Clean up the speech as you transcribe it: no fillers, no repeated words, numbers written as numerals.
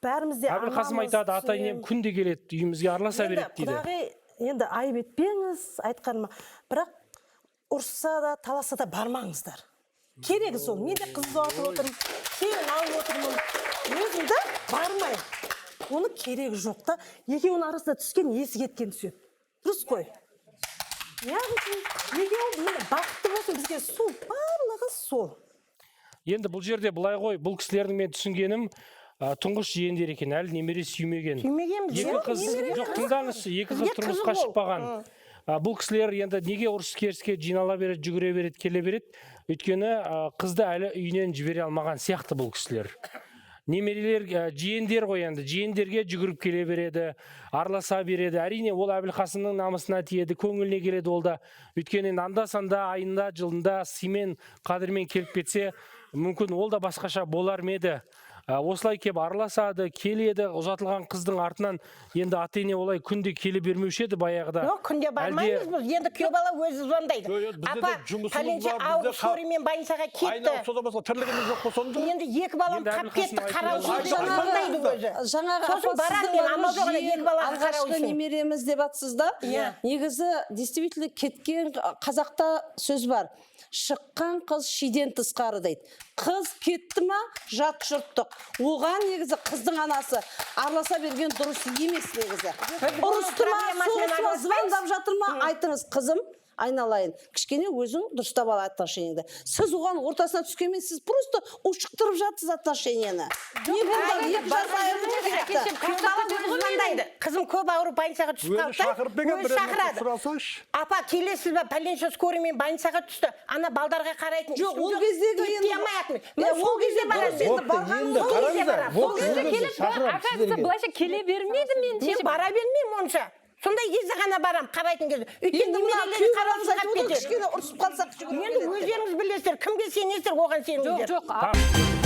Бәріміз де Әбілқасым анамыз, айтады, ата енем түсінемін. күнде келеді үйімізге, араласа Енді, береді дейді. Құдағи, енді айып етпеңіз айтқаныма, бірақ ұрысса да, таласса да бармаңыздар. Керегі сол. Мен де қыз ұзатып отырмын, келін алып отырмын өзім де, бармаймын. Оның керегі жоқ та. Екеуінің арасына түскен есі кеткен түседі, дұрыс қой? Яғни екеуі, міне, бақытты болсын, бізге сол, барлығы сол. Енді бұл жерде былай ғой, бұл кісілердің, мен түсінгенім, тұңғыш жиендер екен, әлі немере сүймеген. Сүймегенбіз, Екі жоқ, қыз немере жоқ, қыз. тыңдаңызшы, екі қыз Бізге тұрмысқа қызық ол. шықпаған. Бұл кісілер енді неге ұрыс керіске жинала береді, жүгіре береді, келе береді? Өйткені қызды әлі үйінен жібере алмаған сияқты бұл кісілер. Немерелер, жиендер ғой енді, жиендерге жүгіріп келе береді, араласа береді. Әрине, ол Әбілқасымның намысына тиеді, көңіліне келеді ол да. Өйткені енді анда санда айында, жылында сыймен, қадірмен келіп кетсе, мүмкін, ол да басқаша болар ма еді. Осылай келіп араласады, келеді. Ұзатылған қыздың артынан енді ата ене олай күнде келе бермеуші еді баяғыда. Жоқ, күнде бармаймыз біз. Енді күйеу бала өзі звондайды. Жоқ, енді бізде Апа, де жұмысымыз пәленше бар, бізде ауырып, скорыймен больницаға кетті. Айналып содан басқа тірлігіміз жоқ қой сонда. Енді екі балам Енді қап Әбілқасым кетті, айтып қарау отыр. үшін звондайды өзі. Жаңағы Сосын апа, барамын сіздің мен, бар амал ғой, жоқ, ана жиен екі баланы қарау алғашқы үшін. немереміз деп жатсыз да. Иә. Негізі, действительно, кеткен, қазақта сөз бар, «Шыққан қыз шиден тысқары» дейді. Қыз кетті ма, жат жұрттық. Оған негізі қыздың анасы араласа берген дұрыс емес негізі. Ұрысты ма, Проблемасымен соғысты ма, араласпаймыз. звондап жатыр ма, айтыңыз: «Қызым, айналайын, кішкене өзің дұрыстап ал отношениеңді». Сіз оған ортасына түскенмен, сіз просто ушықтырып жатсыз отношениені. Не болды, 2 жас айырылып кетті. Күйеу бала өзі звондайды. Қызым көп ауырып, больницаға түсіп Өзі қалды да, шақырып берген, өзі бір шақырады. сұрасаңшы. Апа, келесіз ба, пәленше скорыймен больницаға түсті, ана балдарға қарайтын Жоқ, ешкім ол жоқ, кездегі өтпей енді алмай жатырмын. Иә, Мен ол сол кезде кезде барамын. дұрыс енді. Бопты, Барған енді сол кезде қараңыздар, барамын. бопты, Сол кезде енді келіп, шақырамын Оказывается, сіздерге. былайша келе бермейді мен Мен шешем. бара бермеймін онша. Сондай кезде ғана барамын, қарайтын кезде. Өйткені Енді мына немерелері күйеу қараусыз балаңыз айтып қалып отыр, кетеді. кішкене ұрысып қалсақ, жүгіріп Енді келеді деп. өздеріңіз білесіздер, кімге сенесіздер, оған Жоқ, сеніңіздер. жоқ.